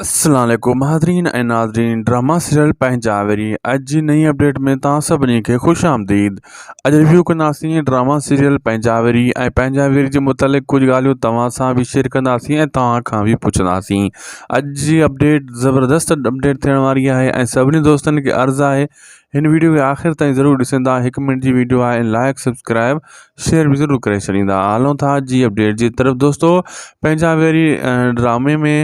السلام عليڪم حاضرين ۽ ناظرين ڊراما سيريل پنهنجا وري اڄ جي نئين اپڊيٽ ۾ توهان سڀني کي خوش آمديد اڄ ريويو ڪنداسين ڊراما سيريل پنهنجا وري ۽ پنهنجا وري جي متعلق ڪجهه ڳالهيون توهان سان به شيئر ڪنداسين ۽ توهان کان به پڇنداسين اڄ جي اپڊيٽ زبردست اپڊيٽ ٿيڻ واري آهي ۽ سڀني دوستن کي عرض آهي هن ويڊيو کي آخر تائين ضرور ڏسندا هڪ منٽ جي ويڊيو آهي ۽ لائڪ سبسڪرائب شيئر به ضرور ڪري ڇڏيندا هلون ٿا جي اپڊيٽ جي طرف دوستو پنهنجا ويري ڊرامي ۾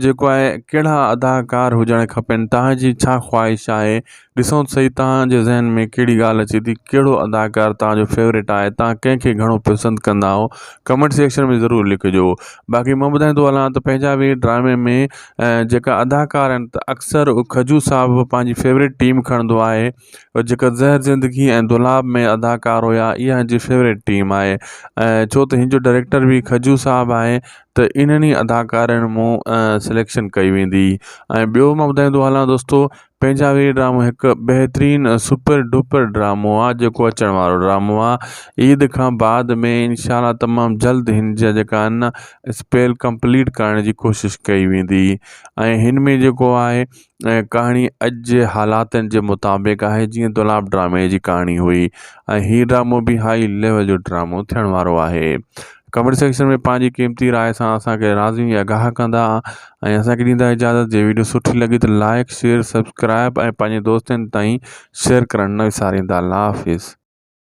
جيڪو آهي ڪهڙا اداڪار هجڻ کپن تهان جي ڇا خواهش آهي ڏسون ته صحيح تهان جي ذهن ۾ ڪهڙي ڳالهه اچي ٿي ڪهڙو اداڪار تهان جو فيوريٽ آهي تهان ڪنهن کي گهڻو پسند ڪندا آهو ڪمينٽ سيڪشن ۾ ضرور لکجو باقي مان ٻڌائيندو هلان ته پنهنجا ويري ڊرامي ۾ جيڪا اداڪار آهن ته اڪثر کجو صاحب پنهنجي فيوريٽ ٽيم کڻندو آهي جيڪا زهر زندگي ۽ دولاب ۾ اداڪار هيا اها هن جي فيوريٽ ٽيم آهي ۽ ڇو ته هن جو ڊائريڪٽر به کجو صاحب آهي ته انهن ئي اداڪارن مون سليڪشن ڪئي ويندي ۽ ٻيو مان ٻڌائيندو هلان دوستو پنهنجا وير ڊرامو هڪ بهترين سپر ڊپر ڊرامو آ جيڪو اچڻ وارو ڊرامو آ عيد کان بعد ۾ انشاء الله تمام جلد هن جا جيڪا آهن نه اسپيل ڪمپليٽ ڪرڻ جي ڪوشش ڪئي ويندي ۽ هن ۾ جيڪو آهي ڪهاڻي اڄ جي حالاتن جي مطابق آهي جيئن دولاب ڊرامي جي ڪهاڻي هئي ۽ هي ڊرامو به هائي ليول جو ڊرامو ٿيڻ وارو آهي ڪمينٽ سيڪشن ۾ پنهنجي قيمتي راء سان اسان کي راضي ۽ آگاهه ڪندا ۽ اسان کي ڏيندا اجازت جي ويڊيو سٺي لڳي ته لائڪ شيئر سبسڪرائب ۽ پنهنجي دوستن تائين شيئر ڪرڻ نه وساريندا الله حافظ.